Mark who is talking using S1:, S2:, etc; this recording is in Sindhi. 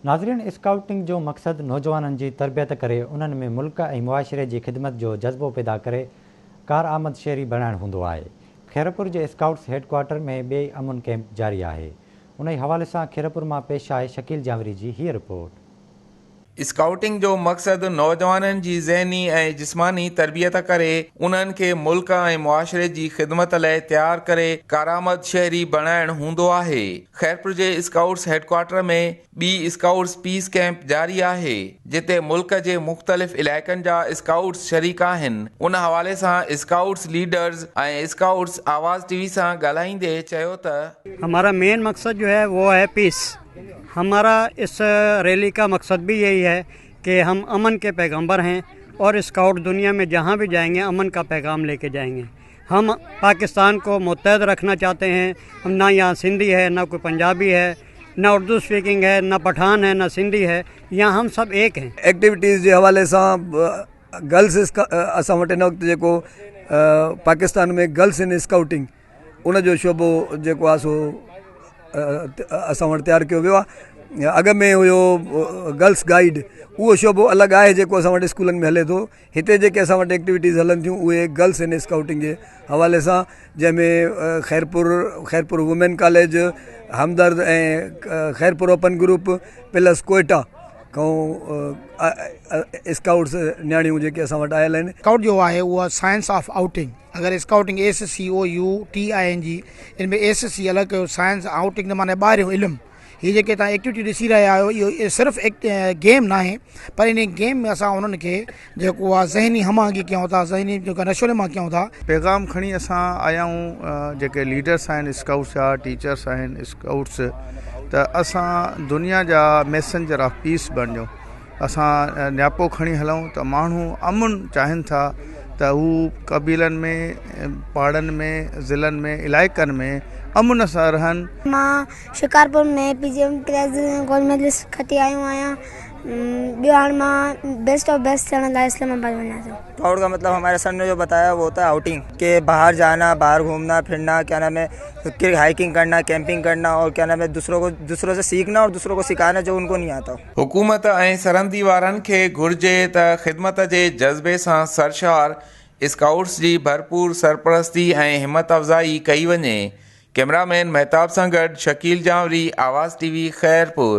S1: ناظرين اسڪائوٽنگ جو مقصد نوجوانن جي تربيت ڪري انهن ۾ ملڪ ۽ معاشري جي خدمت جو جذبو پيدا ڪري ڪارآمد شهري بڻائڻ هوندو آهي. خيرپور جي اسڪائوٽس هيڊ ڪوارٽر ۾ ٻي امن ڪئمپ جاري آهي. انهي حوالي سان خيرپور مان پيش آهي شڪيل جانوري جي هيء رپورٽ.
S2: اسڪائوٽنگ جو مقصد نوجوانن جي ذهني ۽ جسماني تربيت ڪري انهن کي ملڪ ۽ معاشري جي خدمت لئه تيار ڪري ڪارآمد شهري بڻائڻ هوندو آهي. خيرپور جي اسڪائوٽس هيڊڪوارٽر ۾ ٻي اسڪائوٽس پيس ڪئمپ جاري آهي جتي ملڪ جي مختلف علائقن جا اسڪائوٽس شريڪ آهن. ان حوالي سان scouts leaders ۽ scouts Awaz T V سان ڳالهائيندي چيو ته.
S3: همارا مين مقصد جو هي وو هي پيس. हमारा इस रैली का मकसद भी यही है कि हम अमन के पैगंबर हैं और स्काउट दुनिया में जहाँ भी जाएंगे अमन का पैगाम लेके जाएंगे। हम पाकिस्तान को मुत्तहिद रखना चाहते हैं। हम ना यहाँ सिंधी है, ना कोई पंजाबी है, ना उर्दू स्पीकिंग है, ना पठान है, ना सिंधी है, यहाँ हम सब एक हैं।
S4: एक्टिविटीज़ जे हवाले सां गर्ल्स असां वटि हिन वक़्तु जेको पाकिस्तान में गर्ल्स इन स्काउटिंग ان جو شعبو جيڪو آهي سو اسان وٽ تيار ڪيو ويو آهي اڳ ۾ هيو گرلس گائيڊ اهو شعبو الڳ آهي جيڪو اسان وٽ اسڪولن ۾ هلي ٿو هتي جيڪي اسان وٽ ايڪٽيوٽيز هلن ٿيون اهي گرلس ان اسڪائوٽنگ جي حوالي سان جنهن ۾ Khairpur Khairpur women college Hamdard ۽ Khairpur open group plus Quetta کان اسڪائوٽس نياڻيون جيڪي اسان وٽ آيل آهن.
S5: اسڪائوٽ جو آهي اهو سائنس آف آئوٽنگ اگر scouting S C O U T I N G in ۾ S C الڳ ڪيو سائنس آئوٽنگ ته معنيٰ ٻاهريون علم هي جيڪي تهان ايڪٽيوٽي ڏسي رهيا آهيو اهو صرف گيم ناهي پر ان گيم ۾ اسان انهن کي جيڪو آهي ذهني هم آهنگي ڪيون ٿا ذهني جيڪا نشو نما ڪيون ٿا.
S6: پيغام کڻي اسان آيا آهيون جيڪي ليڊرس آهن اسڪائوٽس جا ٽيچرس آهن اسڪائوٽس ته اسان دنيا جا ميسنجر آف پيس بڻجون اسان نياپو کڻي هلون ته ماڻهو امن چاهين ٿا ته هو قبيلن ۾ پاڙن ۾ ضلعن ۾ علائقن ۾ امن سان رهن.
S7: مان Shikarpur ۾ P G M prize gold medalist کٽي آيو آهيان ٻيو هاڻ مان بيسٽ آف بيسٽ ٿيڻ لاء اسلام آباد وڃان ٿو.
S8: اسڪائوٽ کا مطلب هماري سر ني جو بتايا وہ ہوتا ہے آؤٽنگ کہ باهر جانا باهر گهومنا ڦرنا کيا نام هي هائيڪنگ ڪرنا ڪيمپنگ ڪرنا اور کيا نام هي دوسرو کو دوسرو سي سيکنا اور دوسرو کو سکانا جو ان کو نهي آتا هو.
S2: حڪومت ۽ سرندي وارن کي گهرجي ته خدمت جي جذبي سان سرشار اسڪائوٽس جي ڀرپور سرپرستي ۽ همت افزائي ڪئي وڃي. ڪئميرا مين مهتاب سان گڏ شڪيل جانوري، آواز ٽي وي، خيرپور.